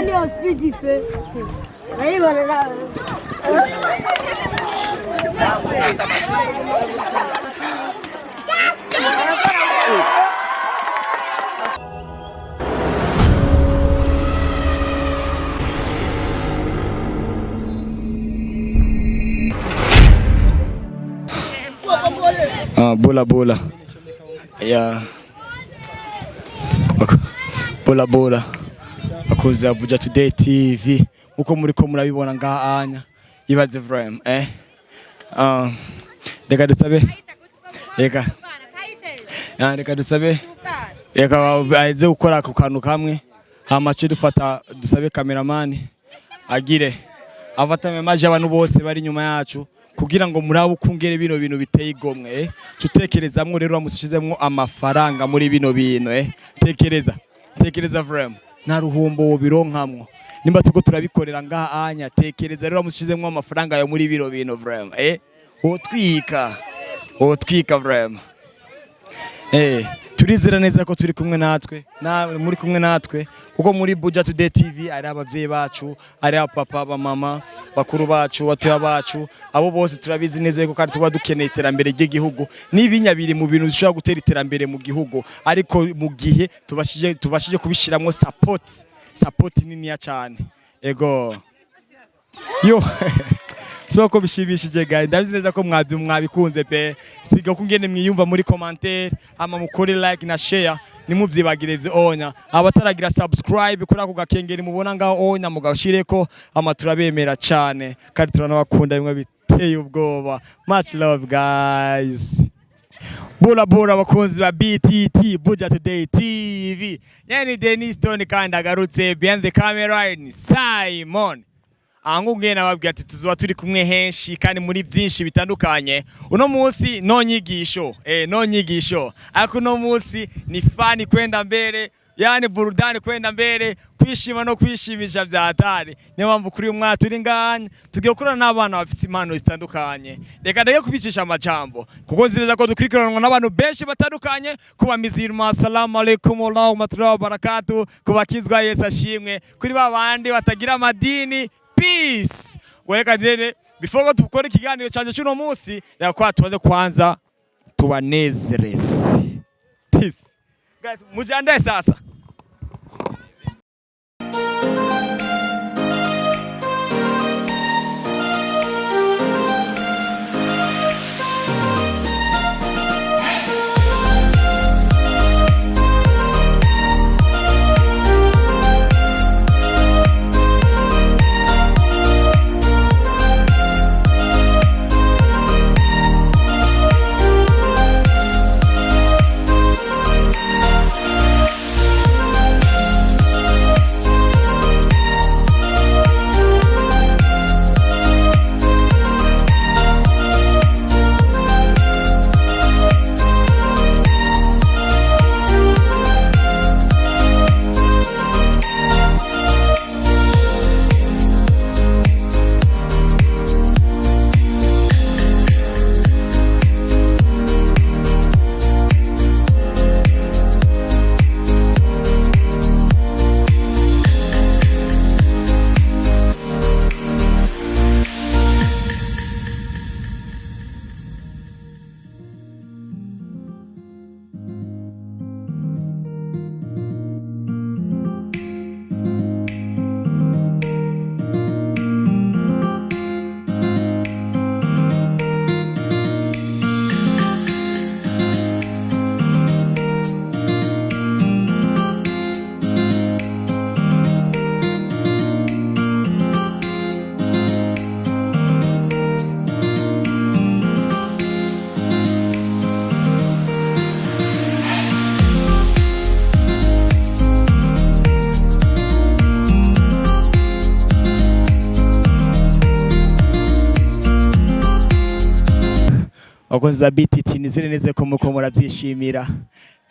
Ndio speed fe. Urayibona nawe. Ah, bola bola ya bola bola, bakunzi ba Buja Today TV, uko muriko murabibona ngaha anya, ibaze vraiment. Ah, reka dusabe, reka reka dusabe, reka aheze gukora ako kantu kamwe, hama ce dufata dusabe cameraman agire afata amaje abantu bose bari inyuma yacu kugira ngo murabe ukungere bino bintu biteye igomwe. Tutekerezamwo rero uramushizemwo amafaranga muri bino bintu. Tekereza, tekereza vraiment, nta ruhumbo wobironkamwo nimba turiko turabikorera ngaha anya. Tekereza rero uramushizemwo amafaranga yawe muri bino bintu vraiment, wotwika, wotwika vraiment. Turizera neza ko turi kumwe natwe na muri kumwe natwe, kuko muri Buja Today TV ari abavyeyi bacu, ari abapapa, abamama, bakuru bacu, batoya bacu, abo bose turabizi neza ko kandi tuba dukeneye iterambere ry'igihugu n'ibinyabiri mu bintu bishobora gutera iterambere mu gihugu, ariko mu gihe tubashije kubishiramwo support, support niniya cyane. Ego yo, siko ko bishimishije guys, ndabizi neza ko mwabikunze pe. Siga kungene mwiyumva muri commentaire, hama mukore like na share, nimuvyibagire ivyo onya. Abataragira subscribe kuri ako gakengeri mubona ngaho onya, mugashireko. Ama turabemera cyane kandi turanabakunda bimwe biteye ubwoba. Much love, guys. Bula bula, abakunzi ba BTT, Buja Today TV. Yani Dennis Stone kandi agarutse, behind the camera ni Simon. Ahangu ngiye nababwira ati tuzoba turi kumwe henshi kandi muri byinshi bitandukanye. Uno munsi no nyigisho, no nyigisho. Ariko uno munsi ni fun kwenda mbere, yani burudani kwenda mbere, kwishima no kwishimisha vya hatari. Niyo mpamvu kuri uyu mwaka turi nganya tugiye gukorana n'abana bafite impano zitandukanye. Reka ndeke kubicisha amajambo kuko nzi neza ko dukurikiranwa n'abantu benshi batandukanye. Kuba mizirima, assalamu alaikum warahmatullahi wabarakatuh. Kubakizwa, Yesu ashimwe. Kuri ba bandi batagira amadini, peace. Reka rero before ko dukora ikiganiro canje cy'uno munsi, reka kwa tubanze kwanza tubanezereze. Peace guys, mujiandae sasa. Abakunzi ba BTT, nizere neza ko muko murabyishimira.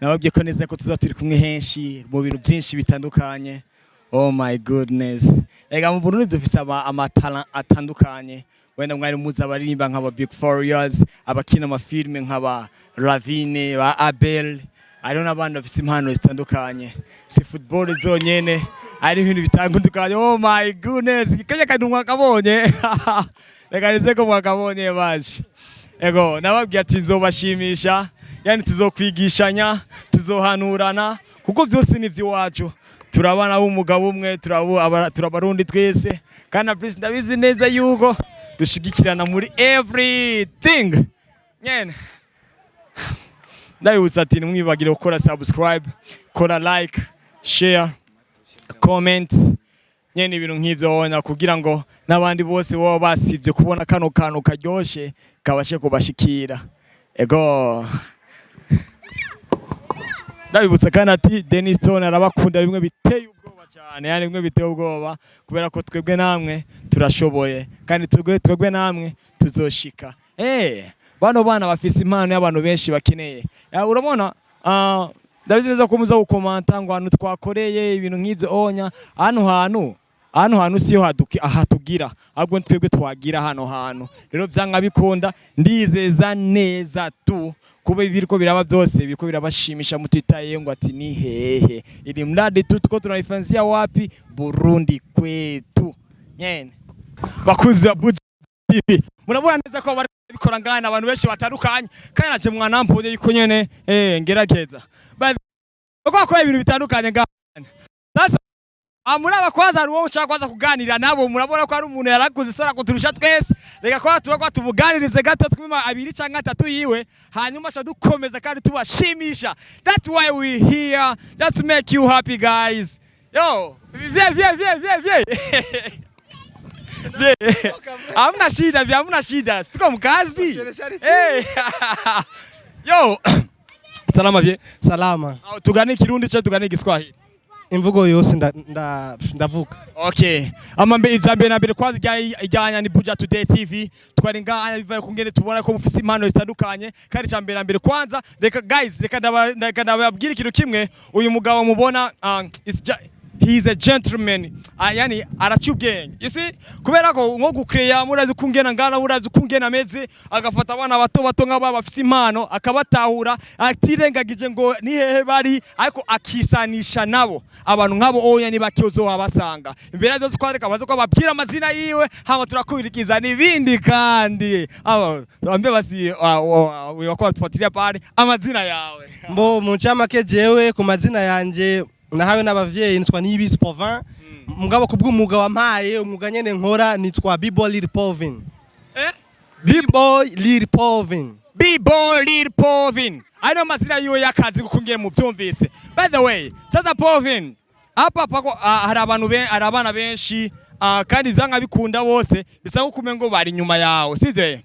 Nababwiye ko neza ko tuzoba turi kumwe henshi mu bintu byinshi bitandukanye. Oh my goodness, ega mu Burundi dufise amatalent atandukanye. Wenda mwari muzi abaririmba nk'aba Big Farious, abakina amafilme nk'aba Ravine, ba Abel. Hariho n'abandi bafise impano zitandukanye, si football zonyene, ari ibintu bitandukanye. Oh my goodness, kanya kantu mwakabonye, reka nize ko mwakabonye baje. Ego, nababwiye ati nzobashimisha, yani tuzokwigishanya, tuzohanurana, kuko byose ni iby'iwacu. Turabana b'umugabo umwe, turabarundi twese, kandi na please ndabizi neza yuko dushigikirana muri everything nyene. Ndabibutsa ati ntimwibagire gukora subscribe, kora like, share, comment, nyene ibintu nk'ivyo wona, kugira ngo n'abandi bose baba basivye kubona kano kantu karyoshe kabashe kubashikira. Ego, ndabibutsa kandi ati Dennis Stone arabakunda bimwe biteye ubwoba cyane, yani bimwe biteye ubwoba, kubera ko twebwe namwe turashoboye, kandi twebwe namwe tuzoshika. Bano bana bafise impano y'abantu benshi bakeneye. Urabona, ndabizi neza ko muza gukomanta ngo ahantu twakoreye ibintu nk'ivyo onya, hano hantu siyo haduki ahatugira, ahubwo twebwe twagira hano hantu. Rero vyanga bikunda, ndizeza neza tu kuba ibiriko biraba byose biriko birabashimisha, mutitaye ngo ati ni hehe, ili mradi tu tuko tunaifanzia wapi, Burundi kwetu nyene. Bakuzi ba Buja TV, murabona neza ko bari bikora ngana abantu benshi batandukanye, kandi naje mwanamponye yuko nyene ngerageza bakora ibintu bitandukanye ngana. Sasa muraba kwanza hari uwo ushaka kwanza kuganira nabo. Murabona ko ari umuntu yarakuze sara kuturusha twese. Reka kwa tuba kwa tumuganirize gato, twima abiri canke atatu yiwe, hanyuma aca dukomeza kandi tubashimisha. That's why we here, just to make you happy, guys. Yo, viens, viens, viens, viens, viens. Viens. Hamna shida, vya hamna shida, tuko mkazi. Hey. Yo, salama vieux? Salama. Tugane Kirundi cyangwa tugane Igiswahili? Imvugo yose ndavuga. Okay. Ama mbe ivya mbere na mbere kwanza ijyanya ni Buja Today TV. Twari ngaha bivaye kungene tubona ko mufise impano zitandukanye, kandi icya mbere na mbere kwanza, reka guys, reka ndababwira ikintu kimwe. Uyu mugabo mubona, he is a gentleman. Yani araciye ubwenge. You see? Kubera ko nko gucreya, murazi kungena ngana, murazi kungena ameze, agafata abana bato bato nk'aba bafise impano, akabatahura atirengagije ngo ni hehe bari, ariko akisanisha nabo. Abantu nk'abo oya ni bake uzobasanga. Imbere ya byose kwareka baze ko babwira amazina yiwe, hama turakubirikiza n'ibindi. Kandi abo tuambie basi wako watufuatilia pale amazina yawe. Mbo mu ncamake, jewe ku mazina yanje nahawe n'abavyeyi nitwa Niyibizi Povin, mugabo kubw'umwuga wampaye, umwuga nyene nkora, nitwa B-Boy Lil Povin. Eh? B-Boy Lil Povin. B-Boy Lil Povin. Ayo mazina yiwe y'akazi kuko ngiye muvyumvise. By the way, sasa Povin, hapa pako hari abantu hari abana benshi, kandi vyanga bikunda bose bisa nko kumengo bari inyuma yawe, sivyo?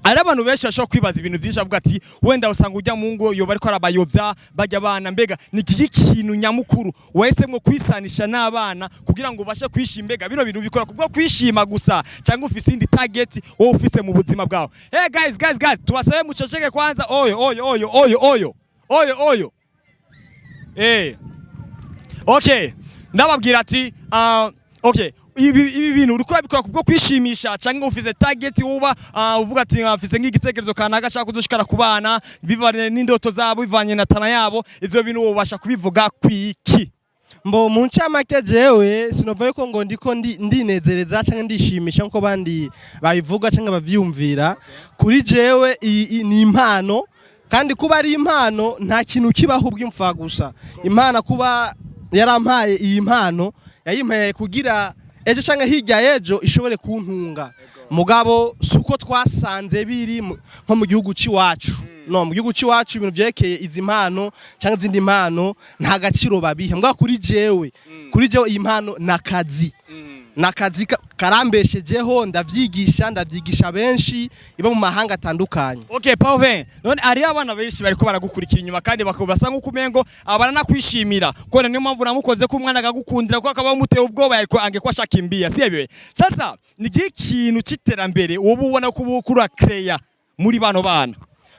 Hari abantu benshi bashobora kwibaza ibintu byinshi, avuga ati wenda usanga ujya mu ngo yoba ariko arabayovya bajya abana. Mbega ni iki kintu nyamukuru wahisemo kwisanisha n'abana kugira ngo ubashe kwishima? Mbega bino bintu bikora kubwo kwishima gusa, cyangwa ufise indi target wowe ufise mu buzima bwawe? Hey guys, guys, guys, tubasabe muceceke kwanza. Oyo, oyo, oyo, oyo, oyo, oyo, oyo. Okay, ndababwira ati okay, ibi bintu uriko urabikora kubwo kwishimisha, cyangwa ufise target uba uvuga ati mfise nk'igitekerezo kanaka ashaka kuzoshikara ku bana, bivanye n'indoto zabo, bivanye na tana yabo? Ivyo bintu wobasha kubivuga kwiki? Mbo mu ncamake, jewe sinova yuko ngo ndiko ndinezereza canke ndishimisha nkuko bandi babivuga canke bavyiyumvira. Kuri jewe iyi ni impano, kandi kuba ari impano nta kintu kibaho ubw'imfa gusa. Imana kuba yarampaye iyi mpano, yayimpaye kugira ejo canke hirya y'ejo ishobore kuntunga, mugabo suko twasanze biri nko mu gihugu c'iwacu. No mu gihugu c'iwacu ibintu vyerekeye izi mpano canke izindi mpano nta gaciro babiha. Mugabo kuri jewe iyi mpano nakazi, nakazi karambeshejeho, ndavyigisha benshi iba mu mahanga atandukanye. Okay, Pauvin, none ari abana benshi bariko baragukurikira inyuma, kandi bakubasa nk'uko umengo baranakwishimira, ko niyo mpamvu namukoze ko umwana akagukundira, ko akaba muteye ubwoba ariko angekuwa ashaka imbia, si ebyo? Sasa ni igihe kintu c'iterambere wowe ubona ko uba ukura creya muri bano bana?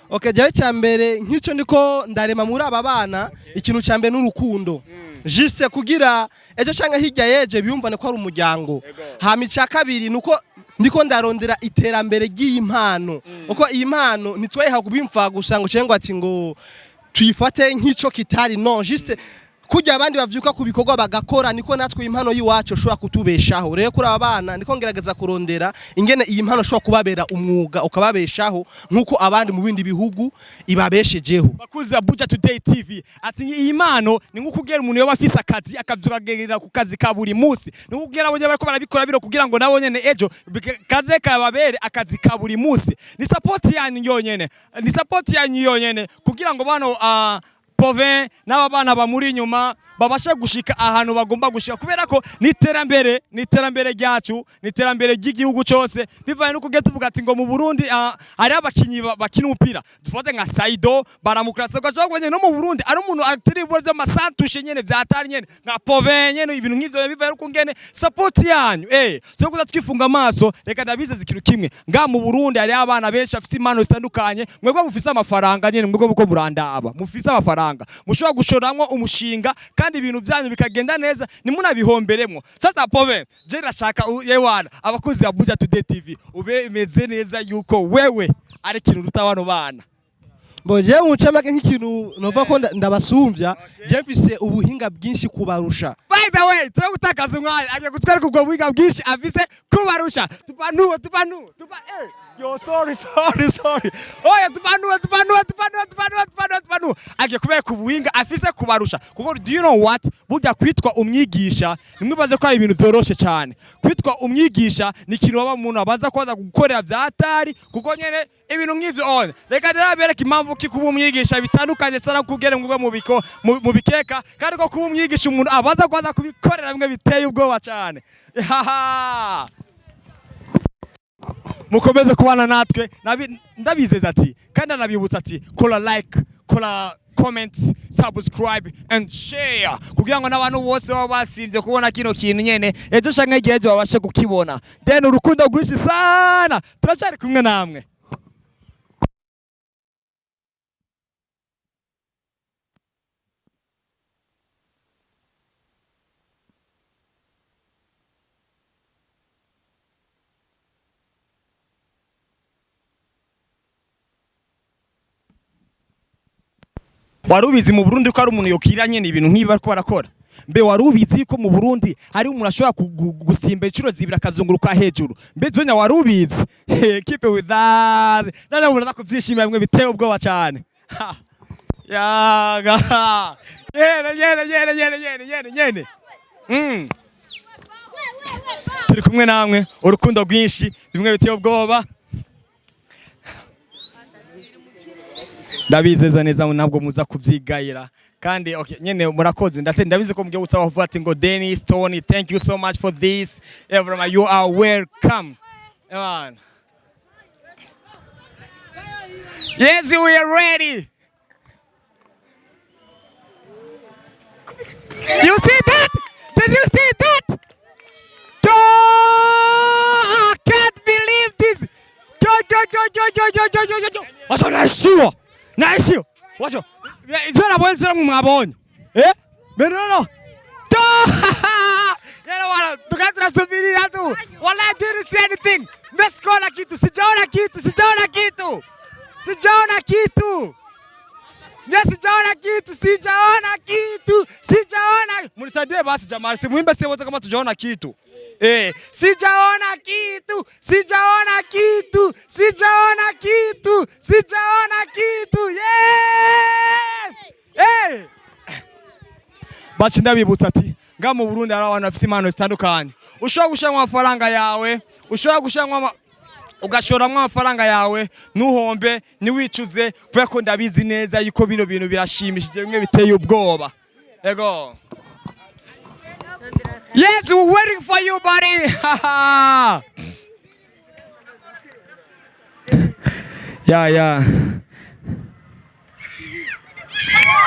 Okay, jewe cyambere nk'ico ndiko ndarema muri aba bana, ikintu cyambere n'urukundo. Juste kugira ejo canke hirya yeje biyumvane ko ari umuryango. Hama ica kabiri nuko ndiko ndarondera iterambere ry'iyi mpano. Kuko iyi mpano ntitwayiha kubimfa gusa ngo cengo ati ngo Tuyifate nk'ico kitari, non, juste kurya abandi bavyuka ku bikorwa bagakora, niko natwe impano y'iwacu ushobora kutubeshaho. Rero kuri aba bana ndiko ngerageza kurondera ingene iyi mpano ushobora kubabera umwuga, ukababeshaho nk'uko abandi mu bindi bihugu ibabeshejeho. Bakuzi ba Buja Today TV, ati iyi mpano ni nko kubwira umuntu yoba afise akazi, akavyuka akagendera ku kazi ka buri munsi, ni nko kubwira abo nyene bariko barabikora biro kugira ngo nabo nyene ejo kaze kababere akazi ka buri munsi. Ni support yanyu yonyene, ni support yanyu yonyene kugira ngo bano Povin n'aba bana bamuri inyuma babashe gushika ahantu bagomba gushika, kubera ko ni iterambere, ni iterambere ryacu, ni iterambere ry'igihugu cyose. Bivanye no kugira tuvuga ati ngo mu Burundi hari abakinyi bakina umupira, dufate nka Saido baramukrasa, ugaca nyene no mu Burundi ari umuntu atari ibura vy'amasantushe nyene vyatari nyene nka Povin nyene, ibintu nk'ivyo. Bivanye no kungene support yanyu cyo kuza twifunga amaso. Reka ndabizeza ikintu kimwe: nga mu Burundi hari abana benshi bafise impano zitandukanye. Mwebwe mufise amafaranga nyene, mwebwe muko murandaba, mufise amafaranga, mushobora gushoramwo umushinga kandi ibintu byanyu bikagenda neza, nimunabihomberemwo. Sasa Pove, je ndashaka yewana abakozi ba Buja Today TV ube imeze neza yuko wewe ari ikintu uruta bano bana. Bo jewe mu ncamake, nk'ikintu nova ko ndabasumbya, je mfise ubuhinga bwinshi kubarusha. By the way, turagutakaza umwanya, agiye kutwereka ubwo buhinga bwinshi afise kubarusha. Tupanue, tupanue, tupa yo, sorry, sorry, sorry. Oya, tupanue, tupanue, tupanue, tupanue, tupanue, tupanue. Agiye kubereka ubuhinga afise kubarusha. Kuko do you know what? Burya kwitwa umwigisha, nimwibaze ko ari ibintu vyoroshe cyane. Kwitwa umwigisha ni ikintu baba umuntu abanza kubaza gukorera vyatari, kuko nyene ibintu nk'ivyo on. Reka rero impamvu ki kuba umwigisha bitandukanye sana kugere ngo mu biko mu bikeka, kandi ko kuba umwigisha umuntu abaza kubaza kubikorera bimwe biteye ubwoba cyane. Haha. Mukomeze kubana natwe. Ndabizeza ati kandi anabibutsa ati kora like, kora comment, subscribe and share kugira ngo n'abantu bose baba basivye kubona kino kintu nyene ejo canke igihe ejo babashe kukibona. Then urukundo rwinshi sana, turacari kumwe namwe. Wari ubizi mu Burundi ko hari umuntu yokira nyene ibintu nk'ibi bariko barakora? Mbe wari ubizi ko mu Burundi hari umuntu ashobora gusimba inshuro zibiri akazunguruka hejuru? Mbe zonya wari ubizi? Keep it with us. None muraza kuvyishimira bimwe biteye ubwoba cyane. Ha. Yaga nyene nyene nyene nyene nyene nyene nyene. Turi kumwe namwe, urukundo rwinshi, bimwe biteye ubwoba. Ndabizeza neza ntabwo muza kuvyigayira. Kandi okay, nyene murakoze. Ndate ndabizi ko mugiye gutaba vuga ati ngo Dennis Tony, thank you so much for this. Everyone, you are welcome. Ewana. Yes, we are ready. You see that? Did you see that? Oh, I can't believe this. Go, go, go, go, go, go, go, go, go. Wacho naishiwa. Naishiwa. Wacho. Ivyo nabonye, ivyo mwabonye. Eh? No, no. Go! Yala wala, tukati tunasubiria tu. Wala, I didn't see anything. Mimi sikuona kitu, sijaona kitu, sijaona kitu. Sijaona kitu. Mimi sijaona kitu, sijaona kitu, sijaona. Mnisaidie basi jamani, simuimbe sio wote kama tujaona kitu. Sijaona kitu, sijaona kitu, sijaona kitu, sijaona kitu. Yes! Baci ndabibutsa ati nga mu Burundi hari abantu bafise impano zitandukanye. Ushobora gushiramwo amafaranga yawe, ushobora gushiramwo ugashoramwo amafaranga yawe, ntuhombe, ntiwicuze, kubera ko ndabizi neza yuko bino bintu birashimishije bimwe biteye ubwoba. Ego. Yes, we're waiting for you, buddy. Yeah.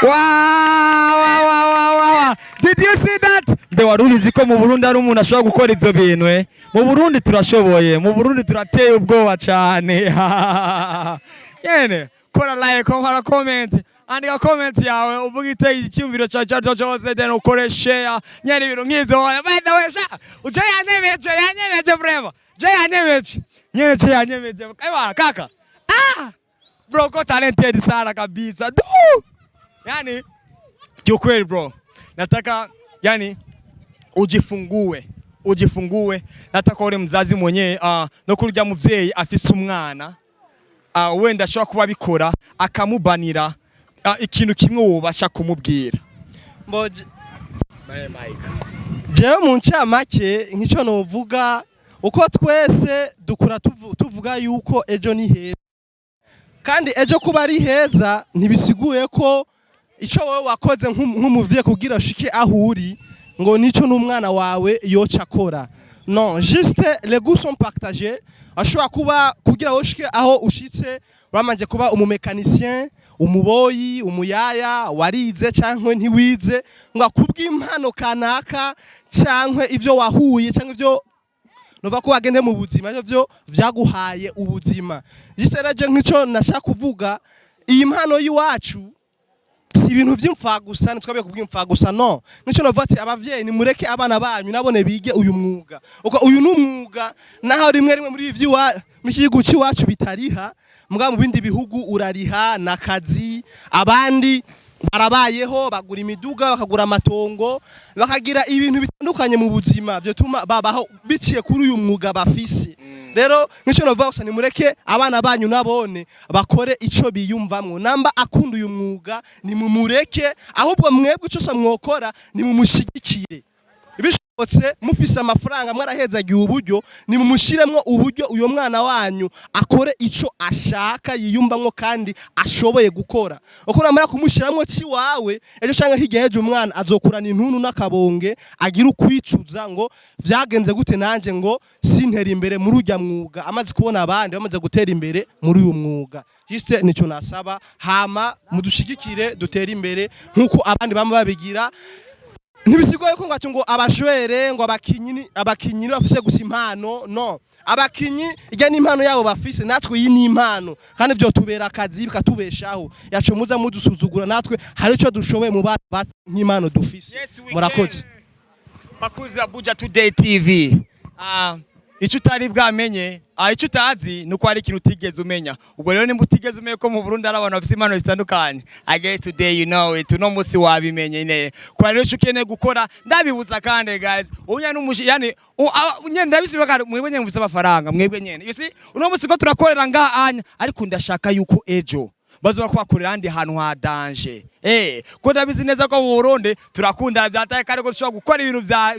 Wow. Did you see that? Mbe wari ubizi ko mu Burundi hari umuntu ashobora gukora ivyo bintu eh? Mu Burundi turashoboye, mu Burundi turateye ubwoba cyane. Nyene, kora like, kora comment, andika comment yawe uvuga ite icyumviro cyawe icyo cyose, then ukore share. Nyene ibintu nk'ivyo. By the way, sha, uje yanyemeje, yanyemeje vraiment. Je yanyemeje. Nyene je yanyemeje. Ewa kaka. Ah! Bro, uko talented sana kabisa. Du! Yani kiukweli bro, nataka yani ujifungue, ujifungue. Nataka uri mzazi mwenyewe no kurya muvyeyi afise umwana wenda ashobora kuba abikora akamubanira, ikintu kimwe wobasha kumubwira. Mboje jewe mu ncamake, nk'ico novuga, uko twese dukura tuvuga yuko ejo ni heza, kandi ejo kuba ari heza ntibisiguye ko ico wowe wakoze nk'umuvyeyi kugira ushike aho uri ngo nico n'umwana wawe yoca akora. Non, juste les goûts sont partagés. Ashobora kuba kugira wowe ushike aho ushitse wamanje kuba umu mécanicien, umuboyi, umuyaya, warize canke ntiwize, ngo akubw'impano kanaka canke ivyo wahuye canke ivyo nova ko wagende mu buzima, ivyo byo vyaguhaye ubuzima. Juste rero je nk'ico nashaka kuvuga, iyi mpano y'iwacu si ibintu vy'imfagusa, ntitwabiye kubw'imfagusa. No nico novuga ati abavyeyi, nimureke abana banyu nabone bige uyu mwuga, uko uyu ni umwuga, naho rimwe rimwe muri ivyo muri iki gihugu c'iwacu bitariha, mugabo mu bindi bihugu urariha nakazi. Abandi barabayeho, bagura imiduga, bakagura amatongo, bakagira ibintu bitandukanye mu buzima vyotuma babaho biciye kuri uyu mwuga bafise. Rero nk'ico novuga gusa, nimureke abana banyu nabone bakore ico biyumvamwo. Namba akunda uyu mwuga, nimumureke. Ahubwo mwebwe ico so mwokora, nimumushigikire. Bishobotse mufise amafaranga, mwarahezagiye uburyo, nimumushiremwo uburyo, uyo mwana wanyu akore ico ashaka, yiyumvamwo kandi ashoboye gukora. Uko namara kumushiramwo ciwawe, ejo canke hirya y'ejo umwana azokurana intuntu n'akabonge, agira ukwicuza ngo vyagenze gute nanje ngo sintera imbere muri urya mwuga, amaze kubona abandi bamaze gutera imbere muri uyu mwuga. Juste nico nasaba. Hama mudushigikire dutere imbere nkuko abandi bama babigira. Ntibisigoye ko ngo ati ngo abashwere, ngo abakinyi bafise gusa impano. No abakinyi ijya n'impano yabo bafise, natwe iyi ni impano, kandi byo tubera akazi bikatubeshaho. Yacu muza mudusuzugura, natwe hari ico dushoboye mu bana bato nk'impano dufise. Yes, we Murakoze. can. Bakuzi ba Buja Today TV. Icyo utari bwamenye, icyo utazi ni uko hari ikintu utigeze umenya. Ubwo rero nimba utigeze umenya ko mu Burundi hari abantu bafite impano zitandukanye, I guess today you know it. Uno munsi wabimenye ne. Kwa rero icyo ukeneye gukora, ndabibuza kandi guys, ubu n'umushi yani nyene ndabisiba kandi mwebwe nyene mufise amafaranga mwebwe nyene. You see, uno munsi ko turakorera ngaha anya, ariko ndashaka yuko ejo bazoba kubakorera ahandi hantu ha danger. Ko ndabizi neza ko mu Burundi turakunda vyataye, kandi ko dushobora gukora ibintu vya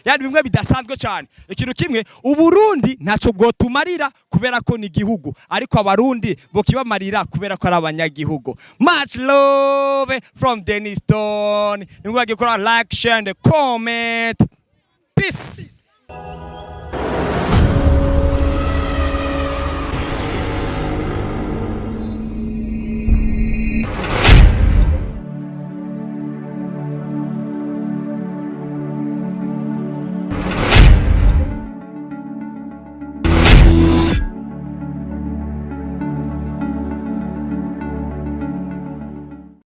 yani bimwe bidasanzwe cyane. Ikintu kimwe, Uburundi ntaco bwotumarira kubera ko ni igihugu, ariko Abarundi bokibamarira kubera ko ari abanyagihugu. Much love from Dennis Stone. Nimwibagire gukora like, share and comment. Peace.